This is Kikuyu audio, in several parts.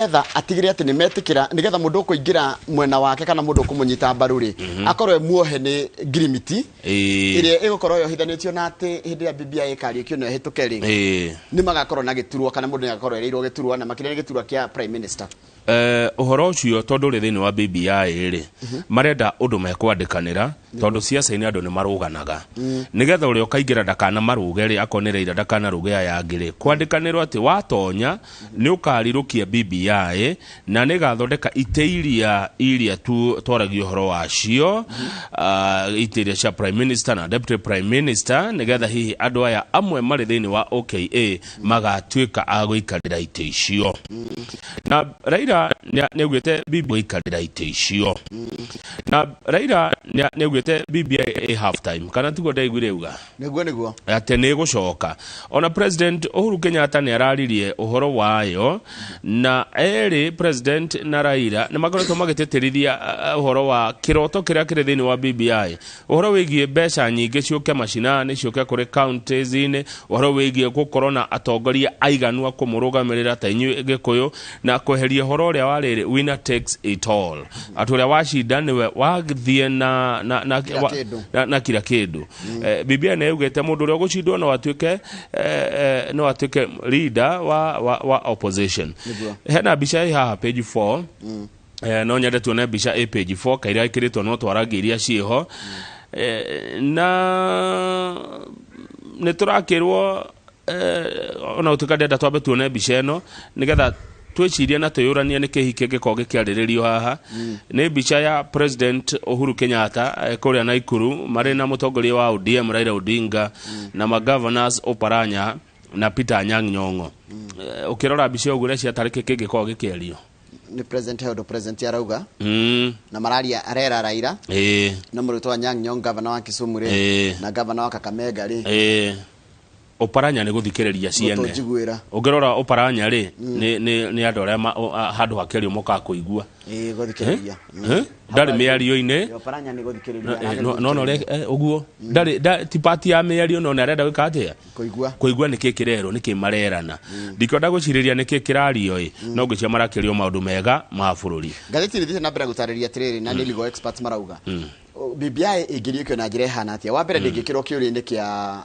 Nĩgetha atigĩrĩre atĩ nĩ metĩkĩra, nĩgetha mũndũ ũkũingĩra mwena wake kana mũndũ ũkũmũnyita mbaru rĩ, akorwo e muohe nĩ ngirimiti ĩrĩa ĩgũkorwo yohithanĩtio na atĩ hĩndĩ ĩrĩa BBI ĩkariũkio na ĩhĩtũke rĩ, nĩ magakorwo na gĩturwa kana mũndũ nĩ agakorwo erĩirwo gĩturwa, na makĩria nĩ gĩturwa kĩa prime minister. Ũhoro ũcio tondũ ũrĩ thĩinĩ wa BBI rĩ, marenda ũndũ mekwandĩkanĩra tondũ ciaca-inĩ andũ nĩ marũganaga, nĩgetha ũrĩa ũkaingĩra ndakana marũge rĩ, akorwo nĩ Raila ndakanarũge aya angĩ rĩ, kwandĩkanĩrwo atĩ watonya nĩ ũkarirũkia BBI na nĩ ĩgathondeka itĩ iria tu twaragia ũhoro wacio, itĩ iria cia prime minister na deputy prime minister, nĩgetha hihi andũ aya amwe marĩ thĩinĩ wa OKA magatuĩka a gũikarĩra itĩ icio. Na Raila nĩ augĩte BBI gũikarĩra itĩ icio, na Raila nĩ augĩte BBI ĩ half time, kana tiguo ndaiguire uga? Nĩguo. Atĩ nĩ ĩgũcoka. Ona President Uhuru Kenyatta nĩ araririe ũhoro wayo, na erĩ President na Raila nĩ makoretwo magĩtĩtĩrithia ũhoro wa kĩroto kĩrĩa kĩrĩ thĩinĩ wa BBI, ũhoro wĩgiĩ mbeca nyingĩ ciũke macinani, ciũke kũrĩ counties-inĩ, ũhoro wĩgiĩ gũkorwo na atongoria aiganu a kũmũrũgamĩrĩra ta inyuĩ Gĩkũyũ, na kweheria ũhoro ũrĩa wa rĩrĩ winner takes it all, atĩ ũrĩa wacinda nĩwe wathiĩ na kila kĩndũ. Na kila kĩndũ. BBI nĩ yaugĩte mũndũ ũrĩa ũgũcindwo no atuĩke leader wa opposition. Hena mbica ĩ haha page 4. No nyende tuone mbica ĩ page 4 kaira ĩkĩrĩtwo no twarangi iria ciĩho. Na nĩ tũrakĩrwo, ona gũtuĩka ndĩrenda twambe tuone mbica ĩno nĩgetha twĩcirie na twĩyũranie nĩ kĩhi kĩngĩkorwo gĩkĩarĩrĩrio haha. Nĩ mbica ya President Uhuru Kenyatta kũrĩa Naikuru marĩ na mũtongoria wa ODM Raila Odinga na magovernors Oparanya na Peter Anyang' Nyong'o. Ũkĩrora mbica ũguo ũreciria tarĩ kĩ kĩngĩkorwo gĩkĩario? Nĩ president, he ũndũ president arauga na mararia arera Raila na mũrutwo Anyang' Nyong'o, governor wa Kisumu rĩ, na governor wa Kakamega rĩ. Oparanya nĩ gũthikĩrĩria ciene. Mũtũnjiguĩra. Ũngĩrora Oparanya rĩ, nĩ andũ arĩa handũ hakĩario mokaga kũigua. Ĩĩ, gũthikĩrĩria. Ndarĩ mĩario-inĩ. Oparanya nĩ gũthikĩrĩria. No ũguo ndarĩ ti part ya mĩario, no nĩ arenda gwĩka atĩa? Kũigua. Kũigua nĩkĩ kĩrerwo, nĩkĩ marerana. Ndikwenda gwĩcirĩria nĩkĩ kĩrario ĩ, no ngwĩciria marakĩrio maũndũ mega ma bũrũri. Ngathĩti ĩrĩthiĩte na mbere gũtarĩria atĩrĩrĩ, na nĩ legal experts marauga BBI ĩngĩriũkio na njĩra ĩhana atĩa. Wa mbere, ndĩngĩkĩrwo kĩũria-inĩ kĩa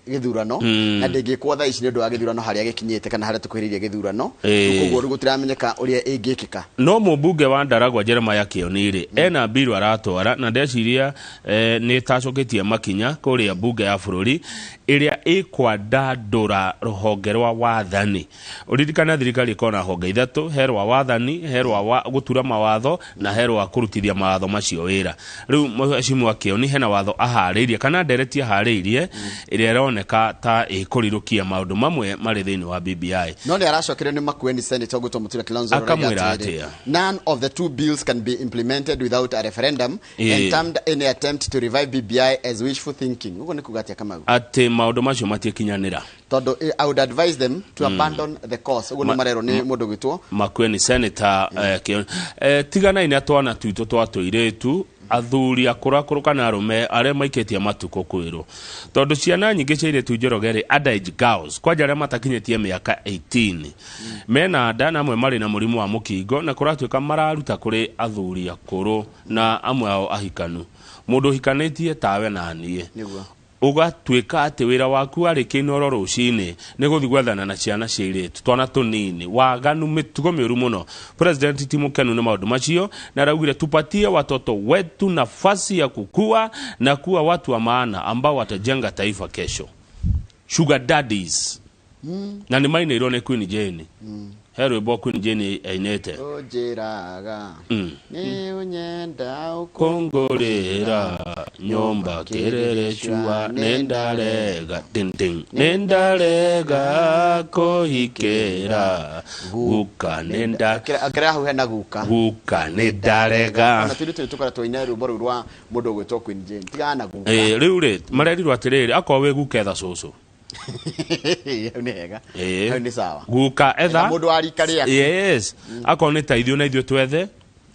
gĩthurano na ndĩngĩkwo thaa ici nĩ ũndũ wa gĩthurano harĩa gĩkinyĩte kana harĩa tũkuhĩrĩirie gĩthurano. Koguo rĩu gũtiramenyeka ũrĩa ĩngĩkĩka. No mũmbunge wa Ndaragwa Jeremiah Kĩoni rĩ, ena mbiru aratwara na ndeciria nĩ ĩtacũkĩtie makinya kũrĩa mbunge ya bũrũri ĩrĩa ĩkwandandũra rũhonge rwa wathani. Ũririkane thirikari ĩkoragwo na honge ithatũ, he rwa wathani, he rwa gũtura mawatho na he rwa kũrutithia mawatho macio wĩra. Rĩu Mheshimiwa Kĩoni hena watho aharĩirie kana ndereti aharĩirie ĩrĩa ĩroneka ta ĩkũrirũkia maũndũ mamwe marĩ thĩinĩ wa BBI. No nĩ aracokerio nĩ Makueni Senator Ũgwĩtwo Mutula Kilonzo, arauga Akamwĩra atĩrĩrĩ, atĩa? "None of the two bills can be implemented without a referendum," and termed any attempt to revive BBI as wishful thinking. Ũguo nĩ kuga atĩa, Kamau? Atĩ maũndũ macio matiĩkinyanĩra. Tondũ I would advise them to abandon the course. Ũguo nĩ marerwo nĩ mũndũ gwĩtwo Makueni Senator Kĩoni. Tiganai na twana twitũ twa tũirĩtu, athuri akũrũ akũrũ kana arũme arĩa maikĩtie matukũ kwĩrwo, tondũ ciana nyingĩ cia airĩtu, Njoroge rĩ, underage girls kwanja arĩa matakinyĩtie mĩaka 18 mena nda, na amwe marĩ na mũrimũ wa mũkingo, na kũratuĩka mararuta kũrĩ athuri akũrũ na amwe ao ahikanu, mũndũ ũhikanĩtie tawe na niĩ, ũgatuĩka atĩ wĩra waku warĩkia Inoro rũcinĩ nĩ gũthiĩ gwethana na ciana cia airĩtu, twana tũnini, waganu, mĩtugo mĩũru mũno. President ti mũkenu nĩ maũndũ macio na araugire, "Tupatie watoto wetu nafasi ya kukua na kuwa watu wa maana ambao watajenga taifa kesho." Sugar daddies na nĩ mainĩirwo nĩ Queen Jane. He rwĩmbo Queen Jane ainĩte. Ũnjĩraga nĩ ũnyenda. Kũngũrĩra nyũmba kĩrĩrĩcua, nĩ ndarega ding nĩ ndarega kũhikĩra guka nĩ nda Akĩra hau hena guka. Guka nĩ ndarega. Ona tũirĩtu nĩ tũkoretwo ina rwĩmbo rũu rwa mũndũ ũgwĩtwo Queen Jane, tigana na guka. Rĩu rĩ, marerirwo atĩrĩrĩ, akorwo wĩ guka, etha cũcũ. Hau nĩ hega. Hau nĩ sawa. Guka etha Etha mũndũ wa rika rĩaku. Yes, akorwo nĩ ta ithuĩ na ithuĩ twethe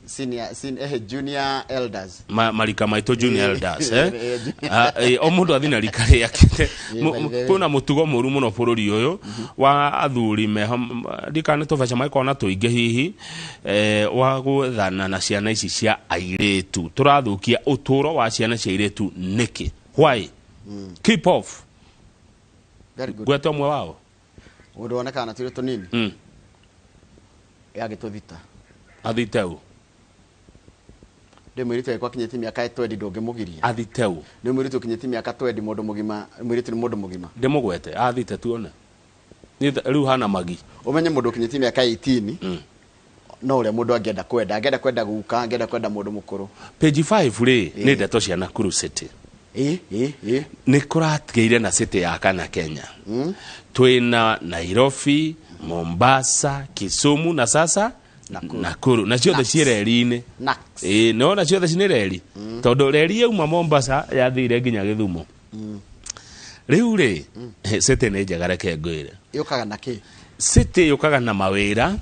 Senior, senior, junior elders. Marika maitũ junior elders, eh? Junior. Ah, o mũndũ athi na rika rĩake. By the way. Kwĩna mũtugo mũru mũno bũrũri ũyũ wa athuri meho, ndikana nĩ tũbeca magĩkorwo na tũingĩ hihi, wa gwethana na ciana ici cia airĩtu. Tũrathũkia ũtũũro wa ciana cia airĩtu nĩkĩ? Why? Keep off. Very good. Gwete ũmwe wao. Mũndũ wonekaga na tũirũ tũnini. Yagĩtũthita. Athiteu. Ndĩ mũirĩtu agĩkorwo akinyĩtie mĩaka 20 ndũngĩmũgiria. Athiteu. Nĩ mũirĩtu ũkinyĩtie mĩaka 20, mũndũ mũgima, mũirĩtu nĩ mũndũ mũgima. Ndĩmũgwete athite tuone. Niĩ rĩu hana magi. Ũmenye mũndũ ũkinyĩtie mĩaka 18 no ũrĩa mũndũ angĩenda kwenda, angĩenda kwenda guka, angĩenda kwenda mũndũ mũkũrũ. Page 5 rĩ, nĩ ndeto cia Nakuru City. Ĩ ĩ ĩ Nĩ kũratigĩire na city ya kana Kenya. Twĩna Nairobi, Mombasa, Kisumu na sasa Nakuru. Nakuru. Na ciothe Nax. ciĩ reri-inĩ. Nax. Ĩĩ, nĩwona ciothe ci nĩ reri, tondũ reri yauma Mombasa yathire nginya Gĩthumo. Rĩu rĩ, city nĩ njega, reke ngwĩre. Yũkaga na kĩ? City yũkaga na mawĩra,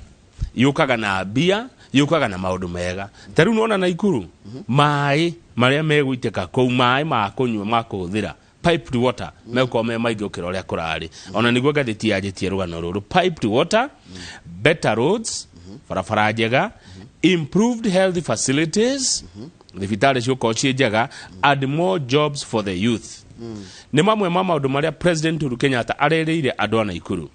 yũkaga na mbia, yũkaga na maũndũ mega. Ta rĩu nĩwona Naikuru, maĩ marĩa megũitĩka kũu, maĩ ma kũnyua, ma kũhũthĩra, piped water, megũkorwo me maingĩ gũkĩra ũrĩa kũrarĩ. Ona nĩguo ngathĩti yanjĩtie rũgano rũrũ: piped water, better roads, barabara njega, improved health facilities, thibitarĩ cigũkorwo ciĩ njega, and more jobs for the youth. Nĩ mamwe ma maũndũ marĩa President Uhuru Kenyatta arerĩire andũ a Naikuru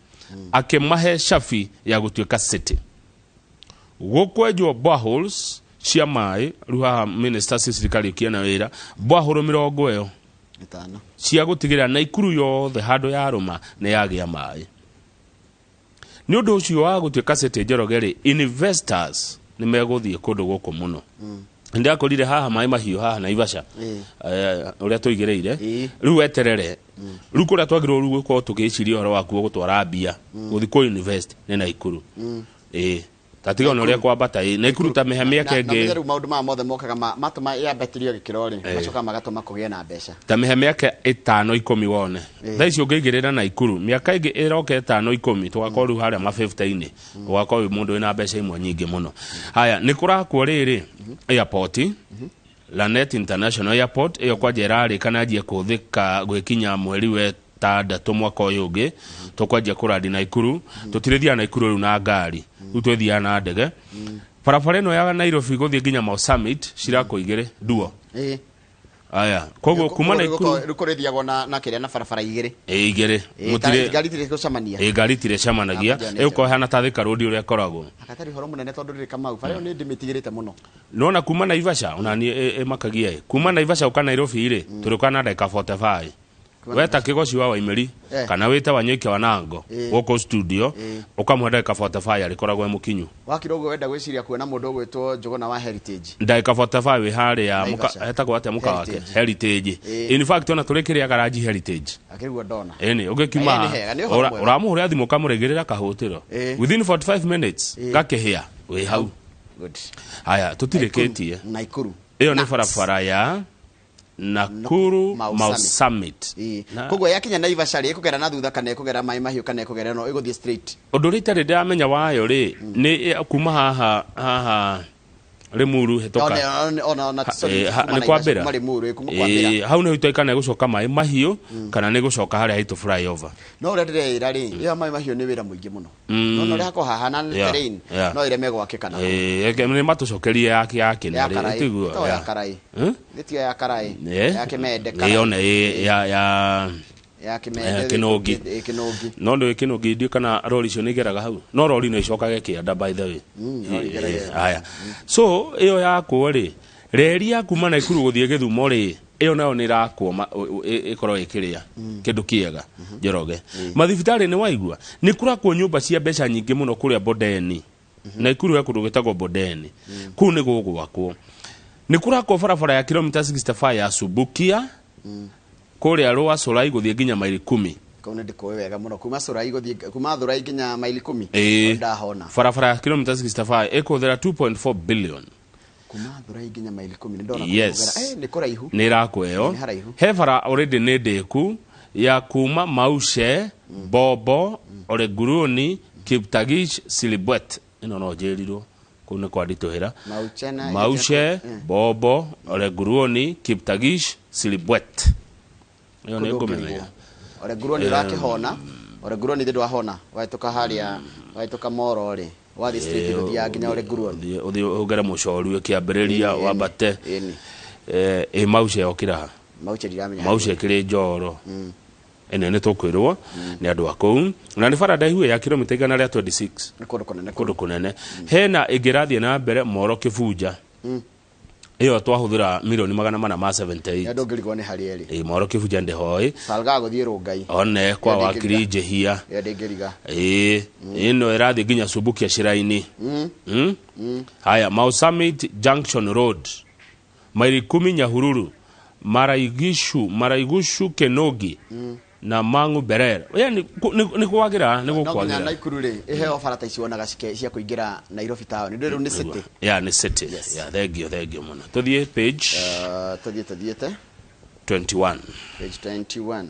akĩmahe cabi ya gũtuĩka city. Gũkwenjwo boreholes cia maĩ rĩu haha, minister ci thirikari ũkiona wĩra, borehole 50 5. cia gũtigĩrĩra Naikuru yothe handũ yarũma nĩ yagĩa maĩ. Nĩ ũndũ ũcio wa gũtuĩka city, Njoroge rĩ, investors nĩ megũthiĩ kũndũ gũkũ mũno. Ndĩrakorire haha maĩ mahiũ haha Naivasha, ũrĩa tũigĩrĩire. Rĩu weterere, rĩu kũrĩa twagĩrĩirwo rĩu gũkorwo tũgĩciria ũhoro wakuo gũtwara mbia gũthiĩ kũ invest nĩ Naikuru. Ĩĩ, tatiga ona ũrĩa kwambata, ĩ Naikuru ta mĩhe mĩaka Na ĩngĩ. rĩu maũndũ maya mothe mokaga matũma yambatĩrio gĩkĩro rĩ, macokaga magatũma kũgĩe na mbeca. Ta mĩhe mĩaka 5 10 wone. Thaa ici ũngĩigĩrĩra Naikuru, mĩaka ĩngĩ ĩroka 5 10, tũgakorwo rĩu harĩa ma 50-inĩ, ũgakorwo wĩ mũndũ wĩna mbeca imwe nyingĩ mũno. Haya, nĩ kũrakwo rĩrĩ airport, Lanet International Airport. Ĩyo kwanja ĩrarĩka na yanjie kũhũthĩka gwĩkinya mweri wa 6 mwaka ũyũ ũngĩ. Tũkwanjia kũrandi Naikuru, tũtirĩthiaga Naikuru rĩu na ngari, rĩu twĩthiaga na ndege. Barabara ĩno ya Nairobi gũthiĩ nginya Mau Summit cirakwo igĩrĩ duo. Aya, koguo kuma Naikuru Rĩu kũrĩthiagwo na kĩrĩa, na barabara igĩrĩ. Ĩ, igĩrĩ. Mũtirĩ ngari itirĩ gũcemania. Ĩ, ngari itirĩcemanagia. Ah, kũnjia nĩ Ĩgũkorwo ĩhana ta Thika Road ũrĩa ĩkoragwo. Akatarĩ ũhoro mũnene tondũ rĩrĩ Kamau, bara ĩyo nĩ ndĩmĩtigĩrĩte mũno. Nona kuma Naivasha, ona niĩ ĩmakagia ĩ kuma Naivasha ũka Nairobi rĩ, tũrĩũka na ndagĩka 45. Weta Kĩgoci wa Waimeri kana wĩte Wanyoike wa Nango gũkũ studio, ũkamũhe ndagĩka 45, arĩkoragwo e mũkinyu. Wakira ũguo wenda gwĩciria kuona mũndũ ũgwĩtwo Njũgũna wa Heritage. Ndagĩka 45 wĩ harĩa. Naivasha. Hetagwo atĩa mũka wake? Heritage. Heritage. In fact, ona tũrĩ kĩrĩa garage Heritage. Akĩriguo ndona. Ĩni ũgĩkiuma Ĩĩ, nĩ hega, nĩ ũhoro mwega. ũramũhũrĩra thimũ ũkamũrĩgĩrĩra kahũtĩro, within 45 minutes gakĩhĩa wĩ hau. Good. Haya, tũtirĩkĩtie. Naikuru. Ĩyo nĩ Nax. barabara ya Nakuru Mau Mau Summit. Summit. Koguo yakinya Naivasha rĩ, ĩkũgera na thutha kana ĩkũgera maĩ mahiũ kana ĩkũgera no ĩgũthiĩ straight? Ũndũ ũrĩa itarĩ ndĩramenya wayo rĩ, nĩ kuma haha haha Limuru hĩtũka. Ona sorry, kuma nĩ Naivasha, kwambĩra. kuma Limuru, kuma kwambĩra. Hau nĩho itoĩ kana ĩgũcoka maĩ mahiũ kana nĩ gũcoka harĩa haitũ flyover. No ũrĩa ndĩreĩra rĩ, ĩyo maĩ mahiũ nĩ wĩra mũingĩ mũno. No na ũrĩa hakorwo hahana terrain no ĩreme gwakĩka na Nĩ matũcokerie ya ya kĩna rĩ, Karai. tiguo? To ya Karai. Nĩ tiyo ya Karai. Ya Kĩmende Karai. Ĩyo nĩ ya Ya Kĩmende. Kĩnũngi. Kĩnũngi. No ndå Kĩnũngi, ndiũ kana rori icio nĩ igeraga hau, no rori no icokage kĩanda, by the way. Rori igerage. Haya, so ĩyo yakwo rĩ, reri ya kuma Naikuru gũthiĩ Gĩthumo rĩ, ĩyo nayo nĩ ĩrakwo ĩkorwo ĩkĩrĩa kĩndũ kĩega. Njoroge, mathibitarĩ nĩ waigua nĩ kũrakwo nyũmba cia mbeca nyingĩ mũno kũrĩa Bondeni. Naikuru he kũndũ gwĩtagwo Bondeni, kũu nĩ gũgwakwo. Nĩ kũrakwo barabara ya kilomita 65 ya Subukia kũrĩa Rũa Cũrai gũthiĩ nginya maili 10. Kau nĩ ndĩkũĩ wega mũno, kuma Cũrai gũthiĩ kuma Thurai nginya maili 10. Ndahona. Barabara ya kilomita 65 ĩkũhũthĩra 2.4 billion. Kuma Thurai nginya maili 10 nĩ ndona. Yes. Kũgera. Nĩ kũraihu. Nĩ ĩrakwo ĩyo. Nĩ haraihu. He bara already nĩ ndĩku ya kuma Maushe, Bobo, Oreguruni, Kiptagish, Silibwet. Ĩno no njĩrirwo. Kũu nĩ kwanditũhĩra. Mauche na Mauche, Bobo, Olenguruoni, Kiptagish, Silibwet. Ĩyo nĩ ngũmĩmenya. Ole Nguruoni ũrakĩhona. Ole Nguruoni thĩ ndwahona. Wahĩtũka harĩa, wahĩtũka Moro rĩ. Wathiĩ straight ũthiaga nginya Ole Nguruoni. Ũthiĩ ũthiĩ ũgere mũcoru ũkĩambĩrĩria wambate. Ĩni. Ĩ Mauche yokĩra ha? Mauche ndiramenya. Mauche ĩkĩrĩ Njoro. Ĩno nĩ tũkwĩrwo nĩ andũ a kũu. Na nĩ bara ndaihu ya kilomita 126. Nĩ kũndũ kũnene. Kũndũ kũnene. Hena ĩngĩ ĩrathiĩ na mbere Moro Kĩbunja. Ĩyo twahũthĩra milioni 478. Nĩ ndũngĩrigwo nĩ harĩa ĩrĩ. Ĩ Moro Kĩbunja ndĩhoĩ. Salgaa gũthiĩ Rũngai. One kwa Ĩyo wakiri ndĩngĩriga. Njĩhia. Ĩyo ndĩngĩriga. Ĩ ĩno ĩrathiĩ nginya Subukia Shiraini. Haya, Mau Summit Junction Road. Maili 10 Nyahururu. Maraigishu, Maraigushu Kenogi. Na Mangu Berera. Yani nĩ kwagĩra, nĩ No nginya gũkwagĩra. Naikuru rĩ ĩheo bara ta ici wonaga cia kũingĩra Nairobi town. Ndũ rĩu nĩ city. Yeah, nĩ city. Yes. Yeah, thank you, thank you mũno. Tũthiĩ page Tũthiĩ tũthiĩte 21. Page 21.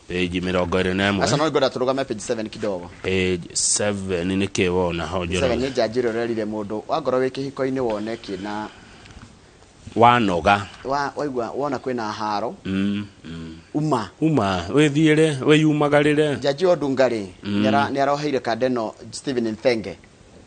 Page 21. Aca no ngwenda tũrũgame page 7 kidogo. Page 7 nĩ kĩ wona ho 7 Njoroge? nĩ njanji ĩrĩa ũrerire mũndũ wangorwo wĩ kĩhiko-inĩ wone kĩna Wanoga. Waigua wona kwĩna haro. Uma. Uma, wĩthiĩre, wĩyumagarĩre. Njanji Odunga rĩ, nĩ aroheire kandeno Stephen Nthenge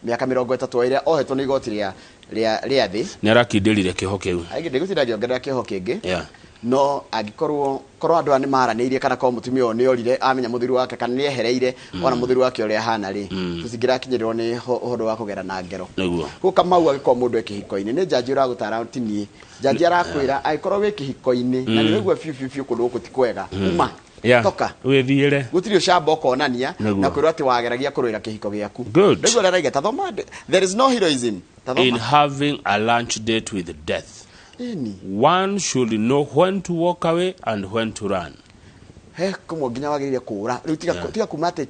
mĩaka 30 ĩrĩa ohetwo nĩ igoti rĩa thĩ. Nĩ arakindĩrire kĩho kĩu. Aingĩ ndĩgũtinda ngĩongerera kĩho kĩngĩ. Yeah. No angĩkorwo korwo andũ aya nĩ maranĩirie kana korwo mũtumia ũyũ nĩ orire amenya mũthuri wake kana nĩ ehereire ona mũthuri wake ũrĩa ahana rĩ, tũtingĩrakinyĩrĩrwo nĩ ũhoro wa kũgera na ngero. Nĩguo. Gũkũ Kamau angĩkorwo mũndũ e kĩhiko-inĩ, nĩ njanji ũragũtara ti niĩ. Njanji arakwĩra angĩkorwo wĩ kĩhiko-inĩ na nĩ ũraigua biũ biũ biũ kũndũ gũkũ ti kwega, uma. Yeah. Toka. Wĩthiĩre. Gũtirĩ ũcamba ũkonania Nĩguo. na kwĩrwo atĩ wageragia kũrũĩra kĩhiko gĩaku. Good. Rĩu ũrĩa araiga, tathoma, there is no heroism. Tathoma. In having a lunch date with death. Ĩni. One should know when to walk away and when to run. He kũmwe nginya wagĩrĩire kũũra. Rĩu tiga kuma atĩ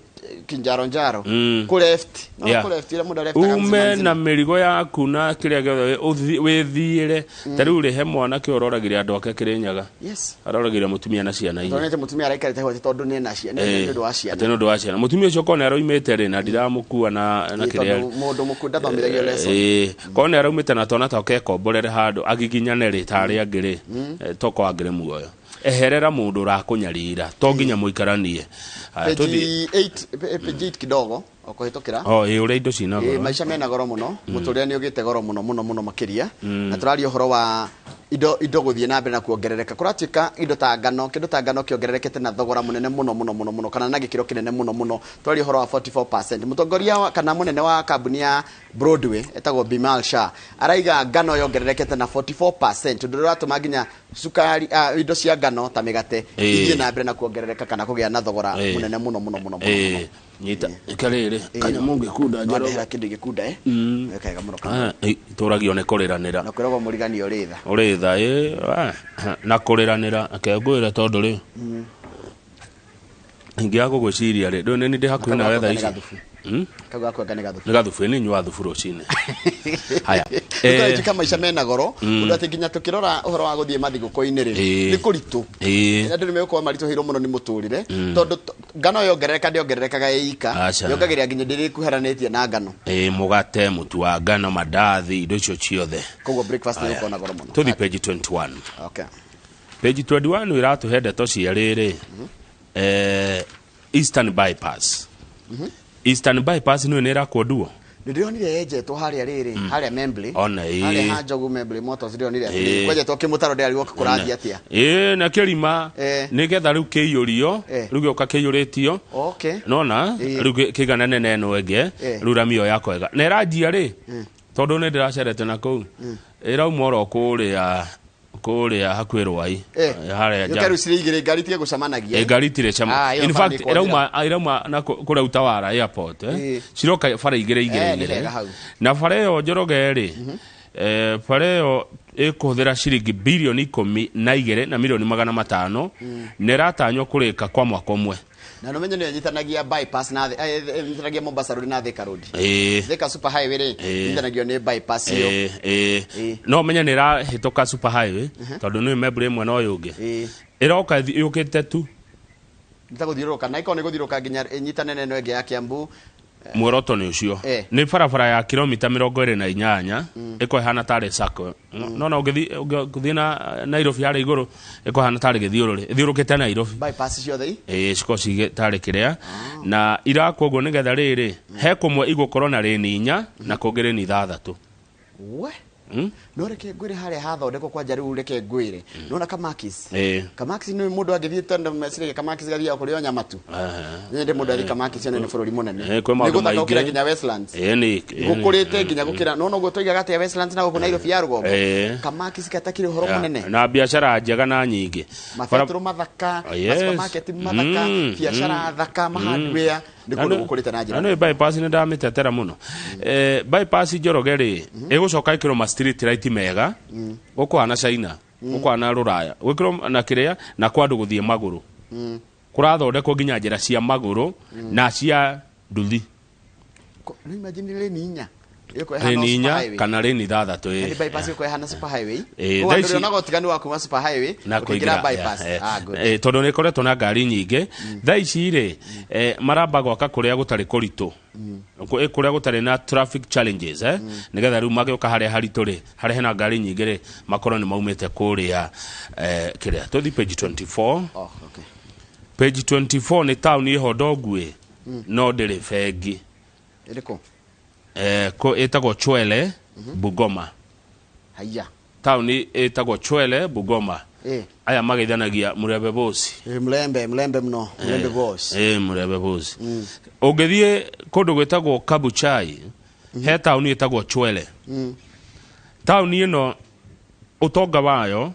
kinjaro njaro. Kũ left. No Yeah. kũ left ĩrĩa mũndũ areftaga Ume mzima na mzima. mĩrigo yaku na kĩrĩa gĩothe wĩthiĩre. Ta rĩu rĩ he mwanake ũroragire andũ ake Kĩrĩnyaga. Yes. Aroragire mũtumia na ciana inya. Tondũ nĩ mũtumia araikarĩte hau atĩ tondũ nĩ na ciana, nĩ ũndũ wa ciana. Atĩ nĩ ũndũ wa ciana. Mũtumia ũcio korwo nĩ araumĩte rĩ na ndiramũkua na Ĩ, kĩrĩa. tondũ mũndũ mũkuũ ndathomithagio lesson. Korwo nĩ araumĩte na twana twake ekomborere handũ agiginyane rĩ ta arĩa angĩ rĩ, tokorwo angĩrĩ muoyo. Eherera mũndũ ũrakũnyarira, to nginya mũikaranie. Haya, Page tũthiĩ. 8, page 8 kidogo, ũkũhĩtũkĩra. Oh, ĩ, ũrĩa indo cina goro. Maica mena goro mũno, mũtũrĩre nĩ ũgĩte goro mũno mũno mũno makĩria. Na tũraria ũhoro wa indo gũthiĩ na mbere na kuongerereka. Kũratuĩka indo ta ngano, kĩndũ ta ngano kĩongererekete na thogora mũnene mũno mũno mũno mũno, kana na gĩkĩro kĩnene mũno mũno. Tũraria ũhoro wa 44%. Mũtongoria kana mũnene wa kambuni ya Broadway etagwo Bimal Shah araiga ngano yongererekete na 44%, ũndũ ũrĩa ũratũma nginya cukari, indo cia ngano ta mĩgate ithiĩ na mbere na kuongerereka kana kũgĩa na thogora mũnene mũno mũno mũno mũno mũno. Nyita ikarĩrĩ kanyamũ ngĩkunda njoro. Wandehera kĩndũ gĩkunda, eh? Weka wega mũno. Itũragio nĩ kũrĩranĩra. Na kwĩragwo mũrigani ũrĩ tha. Ũrĩ tha, na kũrĩranĩra. Reke ngwĩre tondũ rĩ, ingĩaga gũgwĩciria rĩ, ndũĩ nĩ ndĩ hakuhĩ nawe thaa ici. Kau gakwenga nĩ gathubu. Nĩ gathubu, nĩ nyua thubu rũcinĩ. Haya. Nĩ kũratuĩka maica mena goro, ũndũ atĩ nginya tũkĩrora ũhoro wa gũthiĩ mathigũkũ-inĩ rĩ, nĩ kũritũ. Andũ nĩ megũkorwo maritũhĩirwo mũno nĩ mũtũrĩre, tondũ ngano yongerereka ndĩongererekaga ĩ ika. Aca. Yongagĩrĩra nginya ndĩrĩkuheranĩtie na ngano. Mũgate, mũtu wa ngano, mandathi, indo icio ciothe. Koguo breakfast nĩ ĩgũkorwo na goro mũno. Tũthiĩ page 21. Okay. Page 21 ĩratũhe ndeto cia rĩrĩ. Eastern Bypass. Eastern Bypass nĩyo nĩ ĩrakwo nduo? Nĩ ndĩronire yenjetwo harĩa rĩrĩ, harĩa Membley. Ona ĩ. Harĩa ha Njogu Membley Motors ndĩronire atĩrĩrĩ, kwenjetwo kĩmũtaro ndĩrarigwo kũrathiĩ atĩa. Na kĩrima, nĩgetha rĩu kĩiyũrio, rĩu gĩũka kĩiyũrĩtio. Okay. Nona, rĩu kĩiganane na ĩno ĩngĩ, rĩu rami ĩyo yakwega. Na ĩranjia rĩ, tondũ nĩ ndĩracerete na kũu, ĩrauma oro kũrĩa hakuhĩ Rwai. Harĩa Yũke nja. rĩu cirĩ igĩrĩ, ngari itige gũcemanagia. Ngari itirĩ cema. Ĩyo In bara fact, nĩ kwagĩra. ĩrauma na kũrĩa Utawala airport, Ciroka bara igĩrĩ, igĩrĩ, Nĩ igĩrĩ. hega hau. Na bara ĩyo Njoroge rĩ, bara ĩyo ĩkũhũthĩra ciringi bilioni ikũmi na igĩrĩ na milioni magana matano, na ĩratanywo kũrĩka kwa mwaka ũmwe. Na no menye nĩ ĩnyitanagia bypass na ĩnyitanagia Mombasa Road na Thika Road. Thika Super Highway rĩ, ĩnyitanagio nĩ bypass ĩyo. No menye nĩ ĩrahĩtũka Super Highway, tondũ nĩ Membley mwena ũyũ ũngĩ. Ĩroka yũkĩte tu. Nĩ ta gũthiũrũrũka, na ĩkorwo nĩ gũthiũrũrũka nginya ĩnyitane na ĩno ĩngĩ ya Kiambu. Muoroto nĩ ũcio. Nĩ barabara ya kilomita 28, ĩko ĩhana tarĩ circle. No na ũngĩthiĩ na Nairobi harĩa igũrũ, ĩko ĩhana tarĩ gĩthiũrũrĩ, ĩthiũrũkĩte Nairobi. Bypass ciothe i? Ĩĩ, cikorwo cigĩ tarĩ kĩrĩa na irakwo ũguo nĩgetha rĩrĩ he kũmwe igũkorwo na rĩni 4 na kũngĩ rĩni 6. We. No reke ngwĩre, harĩa hathondekwo kwanja rĩu, reke ngwĩre, nona Kamakis. Kamakis nĩ mũndũ angĩthiĩ, tondũ meciragia Kamakis gathiaga kũrĩo nyama tu. Nĩ mũndũ athiĩ Kamakis yone nĩ bũrũri mũnene. Kwĩ maũndũ Nĩ gũthaka gũkĩra maingĩ. nginya Westlands. Ĩĩ nĩ Gũkũrĩte nginya gũkĩra nona ũguo tũigaga atĩa Westlands na gũkũ Nairobi ya rũgongo. Kamakis gatakĩrĩ ũhoro mũnene. Na biacara njega na nyingĩ. Mabetũrũ mathaka, ma supermarket mathaka, biacara thaka, ma hardware, nĩ kũndũ gũkũrĩte na njĩra Na nĩ bypass nĩ ndamĩtetera mũno. Bypass Njoroge rĩ, ĩgũcoka ĩkĩrwo ma street light mega, gũkũhana China, gũkũhana rũraya, gwĩkĩrwo na kĩrĩa na kwa andũ gũthiĩ magũrũ. Kũrathondekwo nginya njĩra cia magũrũ na cia nduthi. Nĩ imagine lane 4 ĩgũkorwo ĩhana Rĩni o 4 superhighway. kana rĩni 6. Yaani bypass ĩgũkorwo ĩhana super highway. Ĩĩ, Koguo thaa andũ ici- rĩonaga ũtiganu wa kuma super highway na ũkĩingĩra kũingĩra bypass. Yeah. Ah, good. Tondũ nĩ ĩkoretwo na ngari nyingĩ. Thaa ici rĩ, maramba gwaka kũrĩa gũtarĩ kũritũ, kũrĩa gũtarĩ na traffic challenges, nĩgetha rĩu magĩũka harĩa haritũ rĩ, harĩa hena ngari nyingĩ rĩ, makorwo nĩ maumĩte kũrĩa. Kĩrĩa tũthi page 24. Oh, okay. Page 24 nĩ taũni ĩho ndonguĩ no ndĩrĩ bengi. Ĩrĩkũ? Ĩtagwo Chwele, Bungoma. Haiya. Taũni ĩtagwo Chwele, Bungoma. Aya mageithanagia Murebe Bosi. Mlembe, mlembe mno, mlembe boss. Murebe Bosi. Ũngĩthiĩ kũndũ gwĩtagwo Kabuchai, he taũni ĩtagwo Chwele. Taũni ĩno ũtonga wayo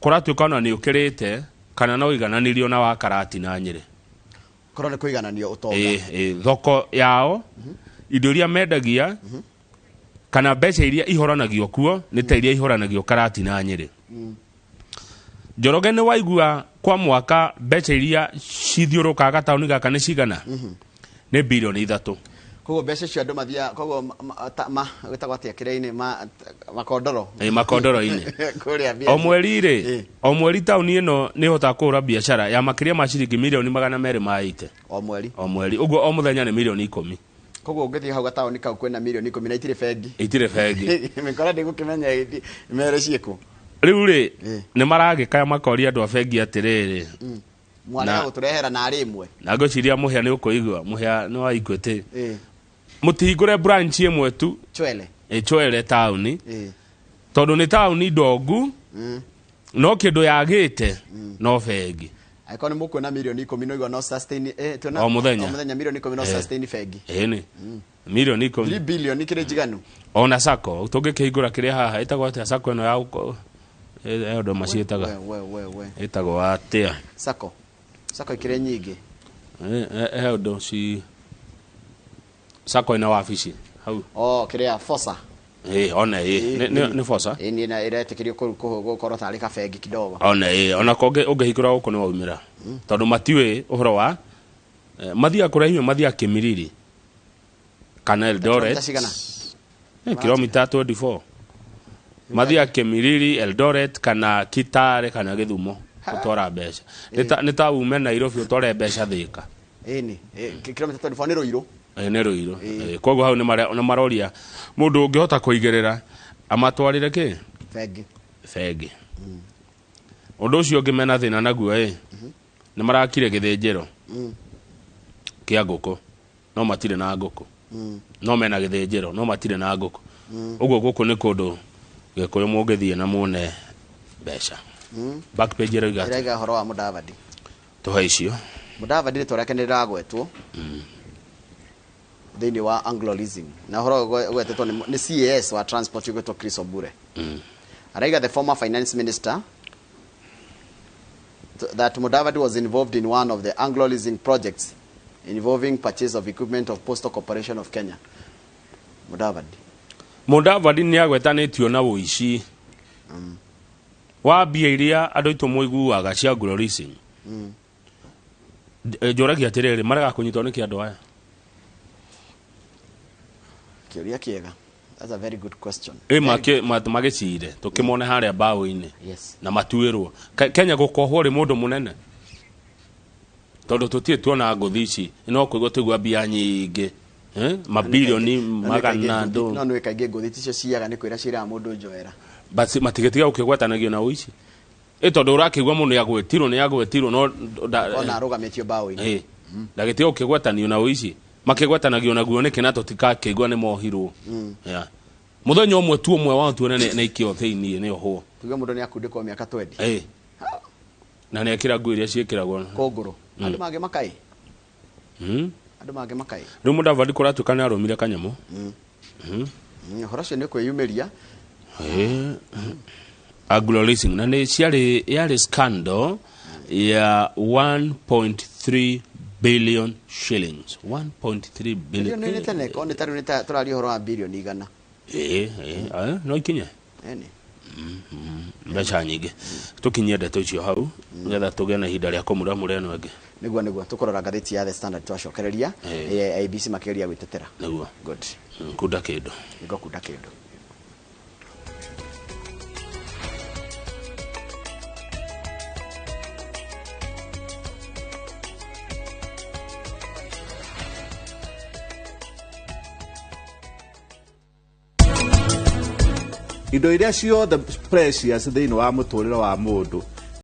kũratuĩka ona nĩ ũkĩrĩte kana no igananirio na wa Karatina, Nyĩrĩ. Korwo nĩ kũigananio ũtonga. Ĩ thoko yao, indo iria mendagia kana mbeca iria ihoranagio kuo nĩ ta iria ihoranagio Karatina, Nyĩrĩ. Njoroge, nĩ waigua kwa mwaka mbeca iria cithiũrũkaga gataũni gaka nĩ cigana? Nĩ bilioni 3. Koguo mbeca icio andũ mathiaga, koguo gwĩtagwo atĩa kĩrĩa-inĩ, makondoro. Ĩ, makondoro-inĩ. Kũrĩa mbia. O mweri rĩ, o mweri taũni ĩno nĩ ĩhotaga kũhũra biacara ya makĩria ma ciringi milioni 280. O mweri? O mweri. Ũguo o mũthenya nĩ milioni 10. Koguo ũngĩthiĩ hau gataũni kau kwĩna milioni 10 na itirĩ bengi. Itirĩ bengi. Mĩkora ndĩgũkĩmenya ĩthi mere ciĩkũ. Rĩu rĩ, nĩ maragĩkaya makoria andũ a bengi atĩrĩrĩ, mwarega gũtũrehera narĩ ĩmwe. Na ngwĩciria Mũhĩa nĩ ũkũigua, Mũhĩa nĩ wa Equity, mũtihingũre branch ĩmwe tu. Chwele. Ĩchwele taũni, tondũ nĩ taũni ndongu, no kĩndũ yagĩte no bengi. Angĩkorwo nĩ mũkuona milioni 10 no igua no sustain, tuona O mũthenya. O mũthenya milioni 10 no sustain bengi. Ĩni milioni 10. 3 billion ikĩrĩ njiganu. Ona sacco tũngĩkĩhingũra kĩrĩa haha ĩtagwo atĩa, sacco ĩno ya ũndũ maciĩtaga? We, we, we, we. Ĩtagwo atĩa? Sacco, sacco ikĩrĩ nyingĩ. He ũndũ ci sacco ĩna wabici hau. Oh, kĩrĩa Fosa. Ĩ, ona ĩ nĩ Fosa. Ĩ, nĩ na ĩretĩkĩrio gũkorwo tarĩ kabengi kidogo. Ona ĩ, ona kongĩ ũngĩhingũra gũkũ nĩ waumĩra, tondũ matiũĩ ũhoro wa mathiaga kũraihu, mathiaga Kĩmiriri kana Eldoret. Kilomita cigana? Kilomita 24. Mathiaga Kĩmiriri, Eldoret kana Kitale kana Gĩthumo gũtwara mbeca. Nĩ ta ume Nairobi ũtware mbeca Thĩka. Ĩni kilomita 24 nĩ Rũirũ. Nĩ Rũirũ. Koguo hau nĩ maroria mũndũ ũngĩhota kũigĩrĩra amatwarĩre kĩ bengi. Bengi. Ũndũ ũcio ũngĩ mena thĩna naguo, ĩ nĩ marakire gĩthĩnjĩro kĩa ngũkũ no matirĩ na ngũkũ. No mena gĩthĩnjĩro no matirĩ na ngũkũ. Ũguo gũkũ nĩ kũndũ Gĩkũyũ mũngĩthiĩ na muone mbeca. Back page ĩroiga atĩa? Ĩraiga ũhoro wa Mudavadi. Tũhe icio. Mudavadi rĩtwa rĩake nĩ rĩragwetwo thĩinĩ wa Anglo Leasing, na ũhoro ũyũ ũgwetetwo nĩ CAS wa transport ũgwĩtwo Chris Obure. Araiga the former finance minister that Mudavadi was involved in one of the Anglo Leasing projects involving purchase of equipment of Postal Corporation of Kenya. Mudavadi. Mudavadi nĩ agwetanĩtio na ũici wa mbia iria andũ aitũ mũiguaga cia Anglo Leasing. Njũragia atĩrĩrĩ, marega kũnyitwo nĩkĩ andũ aya? Kĩũria kĩega. That's a very good question. Ĩ magĩcire tũkĩmone harĩa mbaũ-inĩ na matuĩrwo. Kenya gũkohwo rĩ mũndũ mũnene. Tondũ tũtirĩ tuona ngũthi ici, no kũigua tũigua mbia nyingĩ. Eh? Mabilioni magana No ndũ. nĩ kaingĩ ngũthi ticio ciaga nĩ kwĩra ciĩraga mũndũ njoera. Basi matigĩtiga gũkĩgwatanagio na ũici. Ĩ tondũ ũrakĩigua mũndũ nĩagwetirwo nĩagwetirwo no Ona arũgamĩtio mbaũ-inĩ. Ĩ, ndagĩtiga gũkĩgwatanio na ũici. Makĩgwatanagio naguo nĩkĩ na tũtikakĩigua nĩ mohirwo. Yeah. Mũthenya ũmwe tu ũmwe wao tuone nĩ aikio thĩiniĩ nĩ ohwo. Tuge mũndũ nĩ akundĩkwo mĩaka 20. Ĩ. Na nĩ ekĩra nguo iria ciĩkĩragwo. Kũngũrũ. Andũ mangĩ makai. Andũ mangĩ makai. Rĩu Mudavadi kũratuĩka nĩ arũmire kanyamũ. Ũhoro ũcio nĩ kwĩyumĩria. Ĩ. Anglo Leasing na nĩ ciarĩ yarĩ scandal ya 1.3 billion shillings. 1.3 billion. Bilioni nĩ tene ko nĩ tarĩu nĩ ta tũraria ũhoro wa bilioni 100. Ĩ, ĩ, no ikinye. Ĩni. Mbeca nyingĩ. Tũkinyie ndeto icio hau nĩgetha tũgĩe na ihinda rĩa kũmuramura ĩno ĩngĩ. Nĩguo tũkũrora ngathĩti ya The Standard twacokereria. IEBC makĩgeria gwĩtetera. Nĩguo. Good. Kunda kĩndũ. Nĩngũkunda kĩndũ. Indo iria ciothe precious thĩinĩ wa mũtũrĩre wa mũndũ